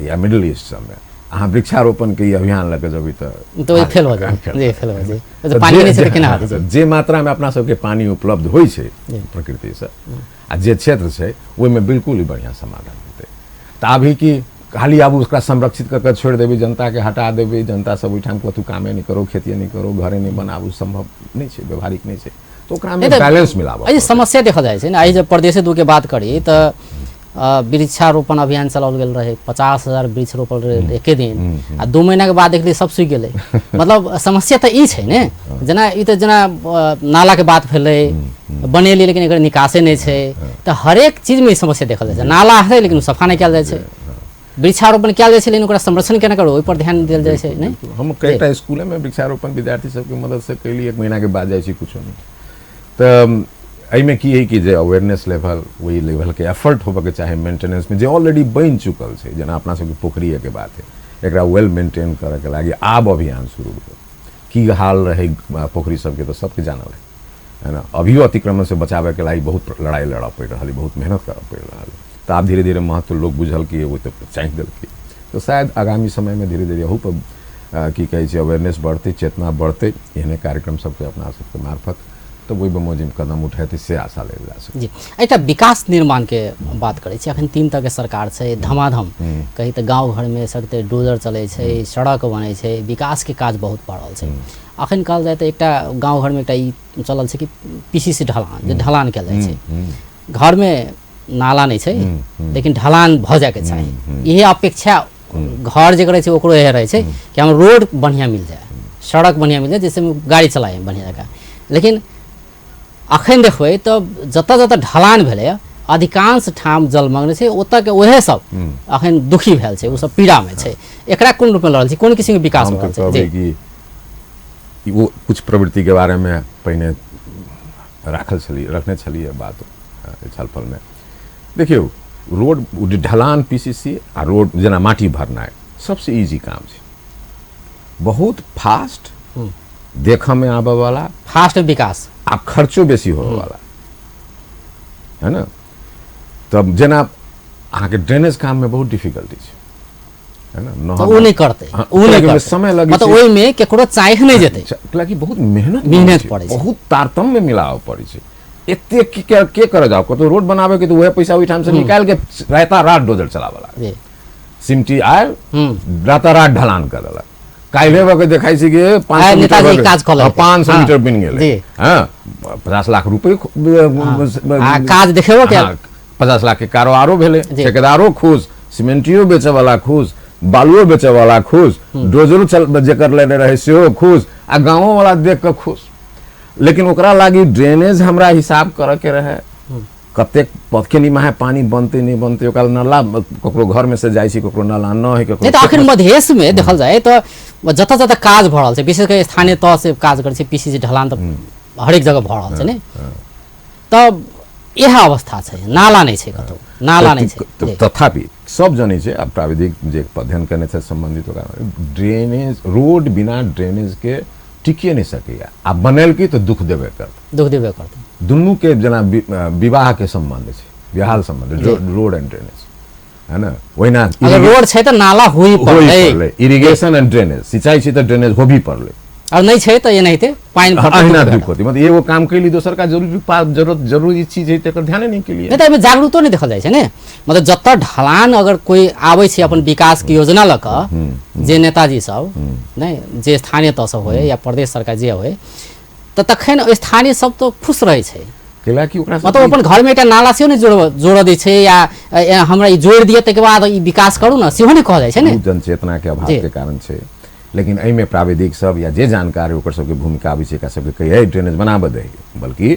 या मिडिल ईस्ट सबमे अहाँ वृक्षारोपणके ई अभियान लऽ कऽ जेबै तऽ फेल हो जाए, फेल हो जाए, पानि नहि छै तऽ केना हेतै। जे मात्रामे अपना सबके पानि उपलब्ध होइ छै प्रकृतिसँ आ जे क्षेत्र छै ओहिमे बिल्कुल ही बढ़िआँ समाधान हेतै। तऽ अभी की खाली आब ओकरा संरक्षित कऽ कऽ छोड़ि देबै, जनताके हटा देबै, जनता सब ओहिठाम कतहु कामे नहि करो, खेतिए नहि करो, घरे नहि बनाबू, सम्भव नहि छै, व्यवहारिक नहि छै। तऽ ओकरामे बैलेंस मिलाबऽ एहि समस्या देखल जाइ छै ने। एहि जब प्रदेशे दू के बात करी तऽ वृक्षारोपण अभियान चलाओल गेल रहै, 50,000 वृक्ष रोपल रहै एके दिन, आ 2 महीना के बाद देखली सब सूखि गेलै। मतलब समस्या तऽ ई छै ने, जेना ई तऽ जेना नालाके बात भेलै, बनेली लेकिन एकर निकासे नहि छै, तऽ हरेक चीजमे ई समस्या देखल जाइ छै। नाला है लेकिन सफा नहि कयल जाइ छै, वृक्षारोपण कयल जाइ छै लेकिन ओकरा संरक्षण केना करू ओहि पर ध्यान देल जाइ छै नहि। हम कएटा स्कूलमे वृक्षारोपण विद्यार्थी सबके मददसँ कैली, 1 महीनाके बाद जाइ छै कुछो नहि। तऽ एहिमे की है कि जे अवेयरनेस लेवल, ओहि लेवलके एफर्ट होबऽके चाही मेंटेनेंसमे, जे ऑलरेडी बनि चुकल छै। जेना अपना सबके पोखरिएके बात है, एकरा वेल मेंटेन करैके लागि आब अभियान शुरू भेल। की हाल रहै पोखरी सबके तऽ सबके जानल है, है ना। अभियो अतिक्रमण से बचाबैके लागि बहुत लड़ाई लड़ऽ पड़ि रहल है, बहुत मेहनत करऽ पड़ि रहल है। तऽ आब धीरे धीरे महत्व लोग बुझल कि ओ तऽ चाहि देलकै, तऽ शायद आगामी समयमे धीरे धीरे अहू पर की कहै छै अवेयरनेस बढ़तै, चेतना बढ़तै, एहने कार्यक्रम सबके अपना सबके मार्फत तऽ ओहि बमोजिम कदम उठेतै से आशा लेल जा सकै। जी, एकटा विकास निर्माणके बात करै छी। अखन 3 तरहके सरकार छै, धमाधम कही तऽ गाँव घरमे सगते डोजर चलै छै, सड़क बनै छै, विकासके काज बहुत बढ़ल छै। अखन कहल जाय तऽ एकटा गाँव घरमे एकटा ई चलल छै कि पीसीसी ढलान, जे ढलान कयल जाइ छै, घरमे नाला नहि छै लेकिन ढलान भऽ जायके चाही, इहे अपेक्षा घर जे करै छै ओकरो इहे रहै छै कि हम रोड बढ़िआँ मिल जाय, सड़क बढ़िआँ मिल जाय, जैसे गाड़ी चलाए बढ़िआँ जकाँ। लेकिन अखन देखबै तऽ जतऽ जतऽ ढलान भेलैए अधिकांश ठाम जलमग्न छै, ओतऽके उएह सब अखन दुखी भेल छै, ओ सब पीड़ामे छै। एकरा कोन रूपमे लऽ रहल छी, कोन किसिमके विकास भऽ रहल छै? कहबै कि ओ कुछ प्रवृत्तिके बारेमे पहिने राखल छलियै, रखने छलियै बात छलफलमे। देखियौ, रोड ढलान पीसीसी आ रोड जेना माटी भरनाइ सबसँ इजी काम छै, बहुत फास्ट देखऽमे आबऽवला, फास्ट विकास आ खर्चो बेसी होबऽवला, है ना। तब जेना अहाँके ड्रेनेज काममे बहुत डिफिकल्टी छै, है ना, तऽ ओ नहि करतै, ओ नहि करतै, समय लगै मतलब ओहिमे केकरो चाहि नहि जेतै, कियाकि बहुत मेहनत पड़ै छै, बहुत तारतम्य मिलाबऽ पड़ै छै। एतेक के करऽ जाउ, कतौ रोड बनाबैके तऽ उएह पैसा ओहिठामसँ निकालि के राता रात डोजर चलाबऽ लागल, सिमटी आयल राता रात ढलान कऽ देलक, काल्हि भऽ के देखाइ छै कि 500 मीटर 500 मीटर बनि गेलै, हँ 50 लाख रुपये काज देखेबो कयल, 50 लाख के कारोबारो भेलै, ठेकेदारो खुश, सिमेंटियो बेचऽवला खुश, बालुओ बेचऽवला खुश, डोजरो चल जेकर लेने रहै सेहो खुश, आ गाँवोवला देख कऽ खुश। लेकिन ओकरा लागि ड्रेनेज हमरा हिसाब करऽ के रहै, कतेक पथके निमाहे पानी बनतै नहि बनतै, ओकरा नाला ककरो घरमे से जाइ छै, ककरो नाला न है, ककरो। नहि तऽ अखन मधेशमे देखल जाय तऽ जतऽ जतऽ काज भऽ रहल छै, विशेष कऽ स्थानीय तह से काज करै छै, पीसीसी ढलान तऽ हरेक जगह भऽ रहल छै ने, तऽ इएह अवस्था छै, नाला नहि छै कतौ, नाला नहि छै। तथापि सब जनै छै, आब प्राविधिक जे अध्ययन केने छै सम्बन्धित, ओकरा ड्रेनेज रोड बिना ड्रेनेज के टिकिए नहि सकैया, आ बनेलकै तऽ दुख देबे करतै, दुख देबे करतै। दुनूके जेना विवाहके सम्बन्ध छै, विवाह सम्बन्ध, रोड एंड ड्रेनेज, है ना। ओहिना अगर रोड छै तऽ नाला होई पड़लै, इरिगेशन एंड ड्रेनेज, सिंचाई छै तऽ ड्रेनेज होबी पड़लै, और नहीं छै तऽ एनाहिते पानि अहिना दुख होतै। मतलब एगो काम कैली दोसर का जरूरी जरूरत जरूरी चीज है तकर ध्यान नहि केलियै। नहि तऽ एहिमे जागरूकतो नहि देखल जाइ छै ने, मतलब जतऽ ढलान अगर कोइ आबै छै अपन विकासके योजना लऽ कऽ, जे नेताजी सब नहि, जे स्थानीय तह सब होइ या प्रदेश सरकार जे होइ, तऽ तखन स्थानीय सब तऽ खुश रहै छै, कैलाकि ओकरा मतलब अपन घरमे एकटा नाला सेहो नहि जोड़ऽ दै छै, या हमरा ई जोड़ि दिअ ताहिके बाद ई विकास करू ने, सेहो नहि कहल जाइ छै ने। जनचेतनाके अभावके कारण छै। लेकिन एहिमे प्राविधिक सब या जे जानकार ओकर सबके भूमिका आबै छै, एकरा सबके कहिए ड्रेनेज बनाबऽ दै, बल्कि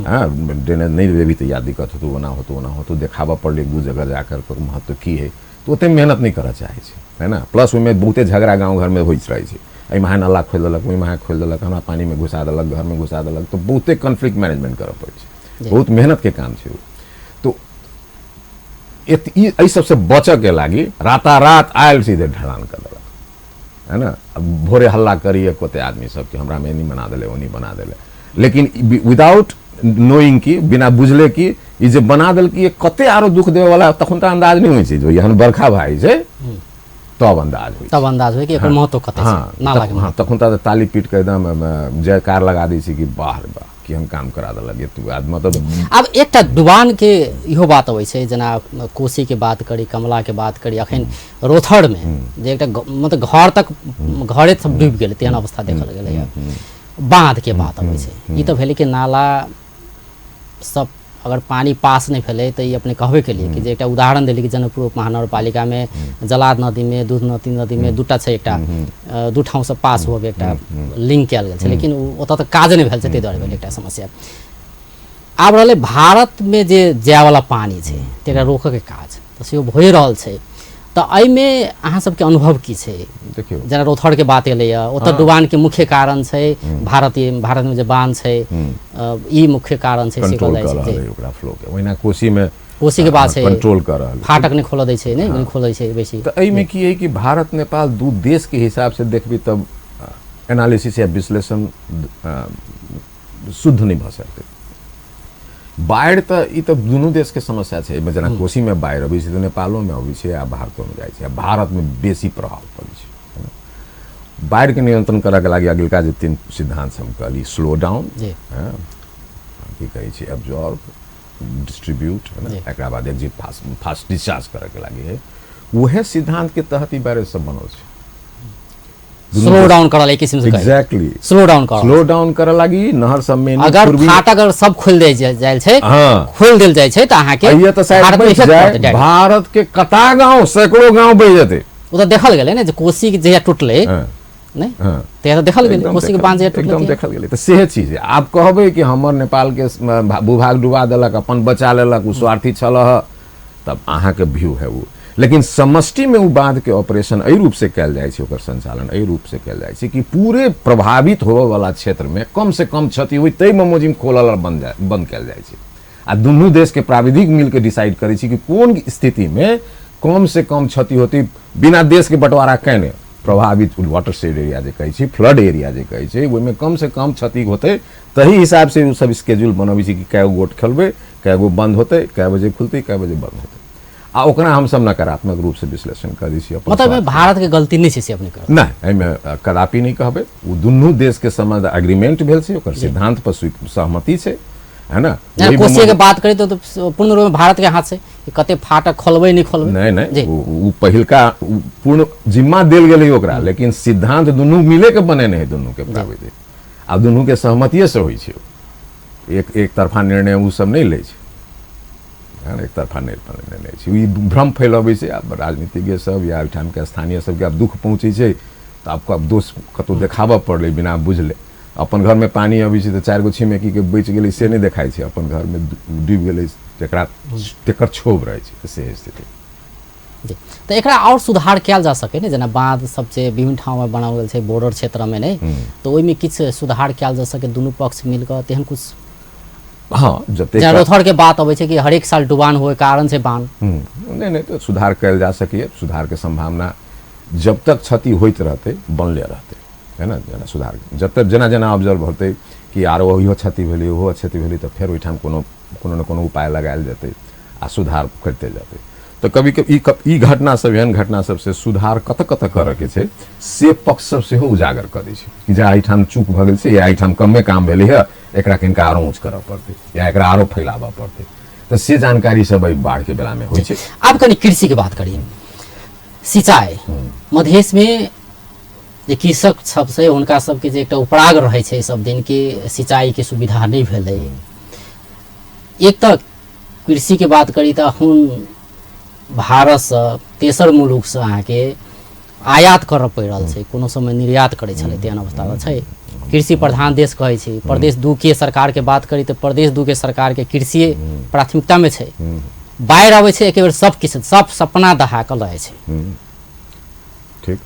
हाँ ड्रेनेज नहि देबी तऽ या दिक्कत होतौ, ओना होतौ, ओना होतौ, देखाबऽ पड़लै एक दू जगह जाकर महत्व की है, तऽ ओतेक मेहनत नहि करऽ चाहै छै, है ना। प्लस ओहिमे बहुते झगड़ा गाँव घरमे होइत रहै छै, एहिमे अहाँ नाला खोलि देलक, ओहिमे अहाँ खोलि देलक, हमरा पानिमे घुसा देलक, घरमे घुसा देलक, तऽ बहुते कॉन्फ्लिक्ट मैनेजमेंट करऽ पड़ै छै, बहुत मेहनतके काम छै ओ। तऽ एहि सबसँ बचऽके लागि रातारात आयल सीधे ढलान कऽ देलक, है ना। अब भोरे हल्ला करिए कोते आदमी सबके हमरा में एनी बना देले ओनी बना देले, लेकिन विदाउट नोइंग की, बिना बुझले कि ई जे बना देलकी कते आरो दुख देवे वाला, तखन तऽ अंदाज नहि होइ छै, जो एहन बरखा भए छै तब अंदाज होइ, तब अंदाज होइ कि एकर महत्व कते छै नाला के। हाँ, तखन तऽ ताली पीट के एकदम जयकार लगा दै छै कि वाह रे वाह कि हम काम करा देलक तू आदमी। मतलब आब एकटा डुबान के इहो बात अबै छै, जेना कोसी के बात करी, कमला के बात करी, अखन रोथड़मे जे एकटा मतलब घर तक घरे सब डूबि गेलै तेहन अवस्था देखल गेलैए। बाँध के बात अबै छै, ई तऽ भेलै कि नाला सब अगर पानी पास नहि भेलै तऽ ई अपने कहबे केलिए कि जे एकटा उदाहरण देली कि जनकपुर उप महानगरपालिकामे जलाद नदीमे, दूध नदीमे दूटा छै, एकटा दू ठाउँसँ पास होके एकटा लिंक कयल गेल छै, लेकिन ओतऽ तऽ काज नहि भेल छै, ताहि दुआरे भेल एकटा समस्या। आब रहलै भारतमे जे जायवला पानी छै तकरा रोकऽके काज तऽ सेहो भए रहल छै, तऽ एहिमे अहाँ सबके अनुभव की छै? देखियौ, जेना रोथड़के बात एलैए, ओतऽ डुबानके मुख्य कारण छै भारतमे जे बांध छै, ई मुख्य कारण छै से कंट्रोल कहल कऽ जाइ छै। रहल है ओकरा फ्लो के। ओहिना कोसीमे कोसी के बात छै, कंट्रोल कर रहल, फाटक नहि खोलऽ दै छै, नहि खोलै छै बेसी। तऽ एहिमे की है कि भारत नेपाल दू देश के हिसाब से देखबी तब एनालिसिस या विश्लेषण शुद्ध नहि भऽ सकतै। बाढ़ि तऽ ई तऽ दुनू देशके समस्या छै। एहिमे जेना कोसीमे बाढ़ि अबै छै तऽ नेपालोमे अबै छै आ भारतोमे जाइ छै, आ भारतमे बेसी प्रभाव पड़ै छै। बाढ़िके नियंत्रण करऽके लागि अगिलका जे तीन सिद्धांत हम कहली, स्लो डाउन, की कहै छै, एब्जॉर्ब, डिस्ट्रीब्यूट, है ना, एकरा बाद एग्जिट फास्ट, फास्ट डिस्चार्ज करऽके लागि है, उहे सिद्धांत के तहत ई बैरेज सब बनल छै। स्लो डाउन करल एक किसिम से, एग्जैक्टली स्लो डाउन करल, स्लो डाउन करऽ लागि नहर सब में अगर फाटक अगर सब खोल देल जाय छै, खोल देल जाय छै तऽ अहाँके अइए तऽ शायद बचि जाय, भारत के कता गांव सैकड़ों गांव बहि जेतै। ओ तऽ देखल गेलै ने जे कोसी जहिया टूटलै नहि, तहिया तऽ देखल गेलै कोसी के बांध जहिया टूटलै, एकदम देखल गेलै। तऽ सेहे चीज आब कहबै कि हमर नेपाल के भूभाग डुबा देलक, अपन बचा लेलक, ओ स्वार्थी छल, तब अहाँके व्यू है ओ। लेकिन समष्टिमे ओ बाँधके ऑपरेशन एहि रूपसँ कयल जाइ छै, ओकर संचालन एहि रूपसँ कयल जाइ छै कि पूरे प्रभावित होबयवला क्षेत्रमे कम से कम क्षति होइ, ताहि बमोजिम खोलल आओर बंद कयल जाइ छै। आ दुनू देशके प्राविधिक मिलके डिसाइड करै छै कि कोन स्थितिमे कम से कम क्षति होती, बिना देशके बंटवारा कयने। प्रभावित वाटर शेड एरिया जे कहै छै, फ्लड एरिया जे कहै छै, ओहिमे कम से कम क्षति होतै, तही हिसाबसँ ओ सब स्केड्यूल बनबै छै कि कए गो गोट खेलबै, कए गो बंद होतै, कए बजे खुलतै, कए बजे बंद होतै। आ ओकरा हमसब नकारात्मक रूपसँ विश्लेषण करै छी। मतलब भारत के गलती नहि छै से अपने कहबै? नहि, एहिमे कदापि नहि कहबै। ओ दुनू देश के समझ एग्रीमेंट भेल छै, ओकर सिद्धांत पर सहमति छै, है ना। कोसी के बात करी तो पूर्ण रूप में भारत के हाथ से कते फाटक खोलबै नहि खोलबै, नहीं नहीं, ओ पहिलका पूर्ण जिम्मा देल गेलै ओकरा, लेकिन सिद्धांत दुनू मिले के बनेने है, दुनू के प्राविधिक आ दुनू के सहमतिये से होइ छै। एक एक तरफा निर्णय ओ सब नहि लै छै, एक तरफा निर्णय लै छै। ई भ्रम फैलबै छै आब राजनीतिज्ञ सब या एहिठामके स्थानीय सबके आब दुख पहुँचै छै तऽ आब आब दोष कतहु देखाबऽ पड़लै बिना बुझले। अपन घरमे पानि अबै छै तऽ 4 गो छिमेकीके बचि गेलै से नहि देखाइ छै, अपन घरमे डूबि गेलै जकरा तेकर क्षोभ रहै छै, से स्थिति। जी, तऽ एकरा आओर सुधार कयल जा सकै ने, जेना बाँध सब जे विभिन्न ठाममे बनाओल गेल छै बॉर्डर क्षेत्रमे नहि, तऽ ओहिमे किछु सुधार कयल जा सकै दुनू पक्ष मिलकऽ, तेहन कुछ? हाँ, जतेक रोथर के बात अबै छै कि हरेक साल डुबान होए कारण छै बांध, नहीं नहीं, तो सुधार कयल जा सकैए। सुधार के संभावना जब तक क्षति होइत रहतै बनले रहतै, है ना। जेना सुधार जब तक जेना जेना ऑब्जर्व होतै कि आरो ओहियो क्षति भेलै ओहो क्षति भेलै, तऽ फेर ओहिठाम कोनो कोनो ने कोनो उपाय लगायल जेतै आ सुधार करिते जेतै। तऽ कभी कभी ई घटना सब, एहन घटना सबसँ सुधार कतऽ कतऽ करऽके छै से पक्ष सब सेहो उजागर करै छै कि जे एहिठाम चूक भऽ गेल छै या एहिठाम कमे काम भेलै हँ, एकरा कनिका आरो ऊँच करऽ पड़तै या एकरा आरो फैलाबऽ पड़तै, तऽ से जानकारी सब एहि बाढ़िके बेलामे होइ छै। आब कनि कृषिके बात करी। सिंचाई मधेशमे जे कृषक सब छै हुनका सबके जे एकटा उपराग रहै छै सब दिन कि सिंचाईके सुविधा नहि भेलै। एक तऽ कृषिके बात करी तऽ अखन भारतसँ तेसर मुलुकसँ अहाँके आयात करऽ पड़ि रहल छै, कोनो समय निर्यात करै छलै, तेहन अवस्था छै। कृषि प्रधान देश कहै छै। प्रदेश 2 के सरकारके बात करी तऽ प्रदेश 2 के सरकारके कृषि प्राथमिकतामे छै। बाढ़ि अबै छै एके बेर सब किछु सब सपना दहा कऽ लऽ जाइ छै। ठीक,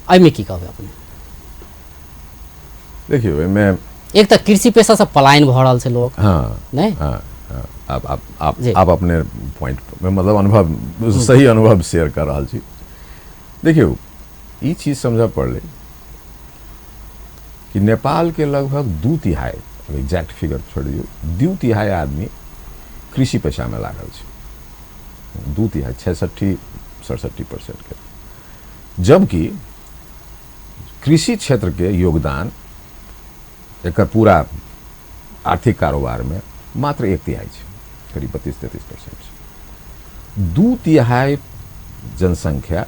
एहिमे की कहबै अपने? देखियौ, एहिमे एक तऽ कृषि पेशासँ पलायन भऽ रहल छै लोक। हाँ, नहि? हाँ, आप आप आप अपने पॉइंट मतलब अनुभव, सही अनुभव शेयर कर रहल छी। देखियौ, ई चीज समझऽ पड़लै कि नेपाल के लगभग 2/3, एग्जैक्ट फिगर छोड़ दियौ, 2/3 आदमी कृषि पेशामे लागल छै, 2/3, 66-67% के। जबकि कृषि क्षेत्र के योगदान एकर पूरा आर्थिक कारोबारमे मात्र 1/3 छै, करीब 32-33% छै। 2/3 जनसंख्या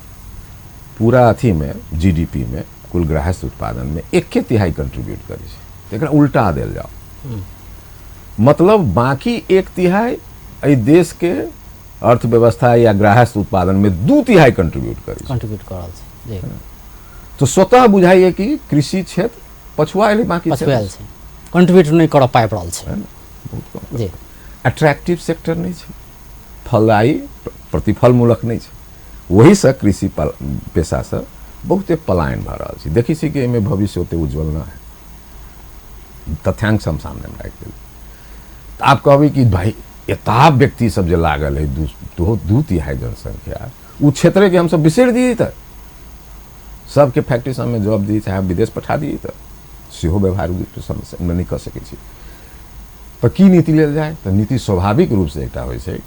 पूरा अथीमे जीडीपी में, कुल ग्राहस्थ उत्पादन में 1/3 कंट्रीब्यूट करै छै। तऽ एकरा उल्टा देल जाओ, मतलब बाकी 1/3 एहि देश के अर्थव्यवस्था या ग्राहस्थ उत्पादन में 2/3 कंट्रीब्यूट करै छै, कंट्रीब्यूट कर रहल छै। तो स्वतः बुझाइए कि कृषि क्षेत्र पछुआएल, बाकी पछुआएल छै, कंट्रीब्यूट नहि करऽ पाबि रहल छै, बहुत कम जी। अट्रैक्टिव सेक्टर नहि छै, फलदायी प्रतिफलमूलक नहि छै, ओहिसँ कृषि पेशासँ बहुते पलायन भऽ रहल छै। देखै छी कि एहिमे भविष्य ओते उज्जवल न है, तथ्यांक हम सामने राखि देली। तऽ आब कहबै कि भाई एता व्यक्ति सब जे लागल है 2/3 जनसंख्या ओ क्षेत्रके हमसब बिसरि दियै तऽ सबके फैक्ट्री सबमे जॉब दियै चाहे विदेश पठा दियै तऽ सेहो व्यवहारिक समस्या नहि कऽ सकै छी। तऽ की नीति लेल जाय? तऽ नीति स्वाभाविक रूपसँ एकटा होइ छै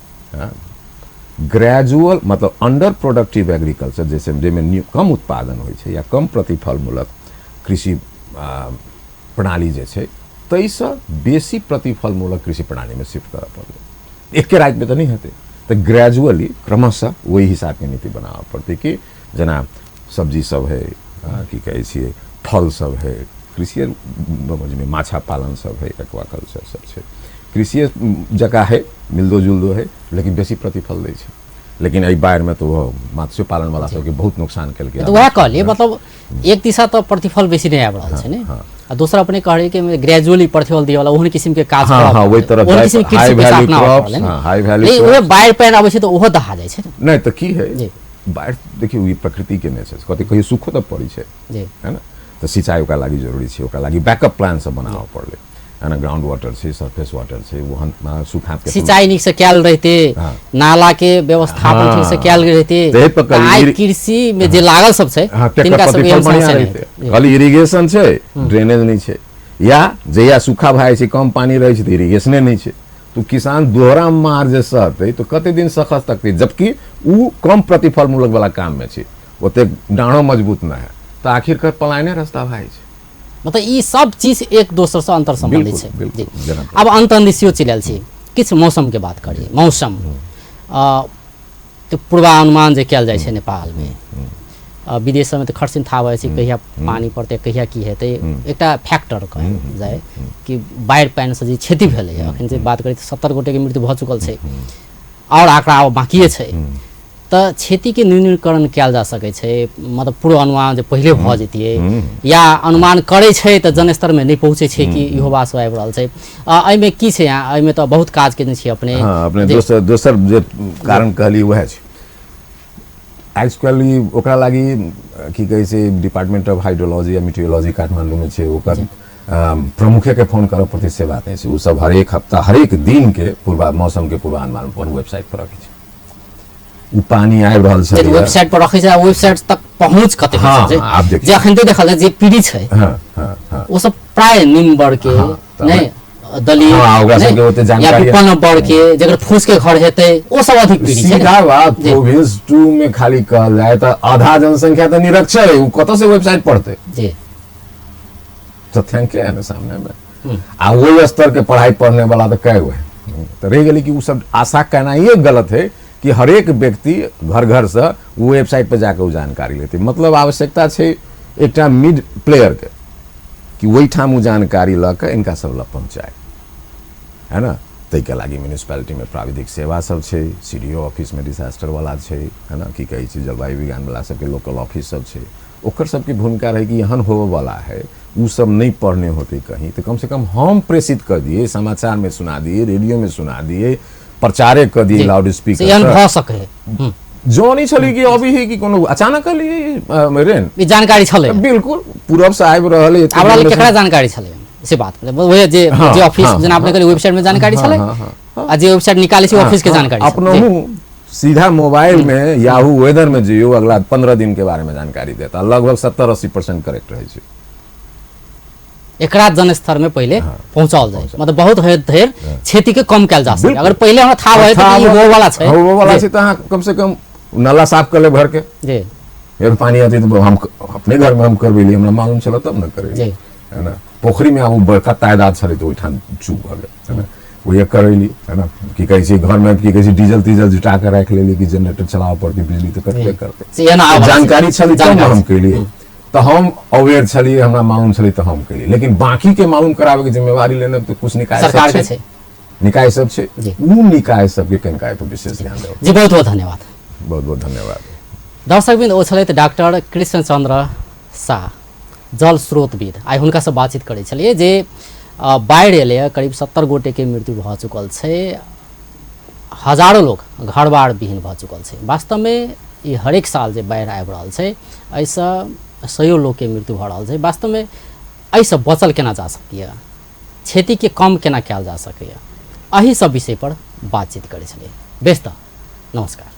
ग्रेजुअल, मतलब अंडर प्रोडक्टिव एग्रीकल्चर, जैसे जाहिमे कम उत्पादन होइ छै या कम प्रतिफलमूलक कृषि प्रणाली जे छै ताहिसँ बेसी प्रतिफलमूलक कृषि प्रणालीमे शिफ्ट करऽ पड़लै। एके रातिमे तऽ नहि हेतै, तऽ ग्रेजुअली क्रमशः ओहि हिसाबके नीति बनाबऽ पड़तै कि जेना सब्जी सब है, की कहै छियै, फल सब है, कृषि माछा पालन सब है, एक्वाकल्चर सब छै, कृषि जकाँ है, मिलदो जुलदो है, लेकिन बेसी प्रतिफल दै छै। लेकिन एहि बाढ़िमे तऽ ओ मत्स्य पालन वाला सबके बहुत नुकसान केलकै। तऽ वएह कहलियै, मतलब एक दिशा तऽ प्रतिफल बेसी नहि आबि रहल छै ने, आ दोसर अपने कहलियै कि ग्रेजुअली प्रतिफल दिअ वाला ओहन किसिम के काज करब, ओहि तरफ ओहन किसिम के कृषि पैसा अपना हाई वैल्यू ओहे बाढ़ि पानि आबै छै तऽ ओहो दहा जाइ छै। नहि तऽ की है, बाढ़ि देखियौ ई प्रकृति के ने छै, कते कहियो सुखो तऽ पड़ै छै है ना, तऽ सिंचाई ओकरा लागि जरूरी छै, ओकरा लागि बैकअप प्लान सब बनाबऽ पड़लै है ना। ग्राउंड वाटर छै, सरफेस वाटर छै, ओहन सूखा के सिंचाई नीक से कयल रहते, नाला के व्यवस्थापन ठीक से कयल रहते, आइ कृषि में जे लागल सब छै तिनका सब के समस्या नहि। खाली इरिगेशन छै, ड्रेनेज नहि छै, या जहिया सूखा भए जाइ छै कम पानी रहै छै तऽ इरिगेशने नहि छै, तो किसान दोहरा मार जे सहतै तो कते दिन सख सकतै, जबकि उ कम प्रतिफलमूलक वाला काम में छै, ओतेक डाँड़ो मजबूत नहि है, तऽ आखिरकार पलायने रास्ता भए जाइ छै। मतलब ई सब चीज एक दोसर से अंतर संबंधित छै। अब अंत अंदिसियो चलि आयल छी, किछु मौसम के बात करी। मौसम तऽ पूर्वानुमान जे कयल जाइ छै नेपालमे, विदेश सबमे तऽ खर्चिन थाहा भऽ जाइ छै कहिया पानि पड़तै कहिया की हेतै, एकटा फैक्टर कहल जाय कि बाढ़ि पानिसँ जे क्षति भेलै, अखन जे बात करी तऽ 70 गोटेके मृत्यु भऽ चुकल छै आओर आंकड़ा आब बाकिए छै, तऽ क्षतिके न्यूनीकरण कयल जा सकै छै, मतलब पूर्व अनुमान जे पहिले भऽ जैतियै या अनुमान करै छै तऽ जनस्तरमे नहि पहुँचै छै कि इहो बात सब आबि रहल छै। एहिमे की छै, एहिमे तऽ बहुत काज केने छी अपने। अपने दोसर जे कारण कहली वएह छै आजकल ओकरा लागि की कहै छै डिपार्टमेंट ऑफ हाइड्रोलॉजी या मीटियोलॉजी काठमांडूमे छै, ओकर प्रमुखे के फोन करऽ पड़तै से बात नहि छै। ओ सब हरेक हफ्ता हरेक दिन के पूर्वा मौसम के पूर्वानुमान अपन वेबसाइट पर रखै छै। ओ पानी आबि रहल छै वेबसाइट पर रखै छै, वेबसाइट तक पहुँच कते छै जे अखन तऽ देखल जे पीड़ित छै ओ सब प्राय निम्न वर्ग के नहि दलित या विपन्न वर्ग के जकर फूस के घर हेतै ओ सब अधिक पीड़ित छै। सीधा बात प्रोविंस 2 में खाली कहल जाय तऽ आधा जनसंख्या तऽ निरक्षर है, ओ कतऽ से वेबसाइट पढ़तै? जी तथ्यांक है ना सामने में, आ वही स्तर के पढ़ाई पढ़ने वाला तो कै हुए तो रह गई कि वो सब आशा कहना ये गलत है कि हरेक व्यक्ति घर घर से वो वेबसाइट पर जाकर जानकारी लेते। मतलब आवश्यकता है एक मिड प्लेयर के कि वही ठाम वो जानकारी लऽ के इनका सब लग पहुँचाए है ना। ताहिके लागि म्यूनिसिपैलिटी में प्राविधिक सेवा सब छै, सी डी ओ ऑफिस में डिसास्टर वाला छै है ना, की कहै छै जलवायु विज्ञान वाला सबके लोकल ऑफिस सब छै, ओकर सबके भूमिका रहै कि एहन होबऽवला है, उ सब नहीं पढ़ने होते कहीं तो कम से कम हम प्रेषित कर दिए, समाचार में सुना दिए, रेडियो में सुना दिए, प्रचारे कर दिए लाउड स्पीकर भऽ सकै। जो नहीं छली कि अभी है कि कोनो अचानक रेन ई जानकारी छलै, बिल्कुल पूरब से आबि रहल है, आब केकरा जानकारी छलै से बात वएह जे जे ऑफिस जेना अपने कहलियै वेबसाइट में जानकारी छलै आ जे वेबसाइट निकालै छै ऑफिस के जानकारी अपनहु सीधा मोबाइल में याहू वेदर में जइयो अगला 15 दिन के बारे में जानकारी देता, लगभग 70-80% करेक्ट रहै छै। एकरा जनस्तर में पहले पहुंचाओल जाए, मतलब बहुत हद धरि क्षति के कम कयल जा सके। अगर पहले हमरा थाह होय तऽ ई होय वाला छै, होय वाला छै तऽ अहाँ कम से कम नाला साफ कर ले घर के जी, अगर पानी आती तो हम अपने घर में हम करबेली, हमरा मालूम छल तब न करेली है ना। पोखरी में आब बड़का तादाद छलै तऽ ओहिठाम चूक भऽ गेल है ना, वही करेली है ना। की कहै छै घर में की कहै छै डीजल तीजल जुटा के राखि लेली कि जनरेटर चलाबऽ पड़तै, बिजली तऽ कटबे करतै, जानकारी छलै तब हम केलियै, तऽ हम अवेयर छलियै, हमरा मालूम छलै तऽ हम केलियै। लेकिन बाकी के मालूम कराबे के जिम्मेवारी लेने तऽ कुछ निकाय सरकार के छै, निकाय सब छै, उ निकाय सबके कनिका पर विशेष ध्यान देब। जी बहुत बहुत धन्यवाद। बहुत बहुत धन्यवाद। दर्शकबिंद ओ छलथि डॉक्टर कृष्णचंद्र शाह, जल स्रोतविद। आइ हुनकासँ बातचीत करै छलियै जे बाढ़ि एलैए, करीब 70 गोटेके मृत्यु भऽ चुकल छै, हजारों लोग घर बार विहीन भऽ चुकल छै। वास्तवमे ई हरेक साल जे बाढ़ि आबि रहल छै एहिसँ सैयो लोकके मृत्यु भऽ रहल छै। वास्तवमे एहिसँ बचल केना जा सकैए, क्षतिके कम केना कयल जा सकैए, एहि सब विषय पर बातचीत करै छलियै। बेस तऽ नमस्कार।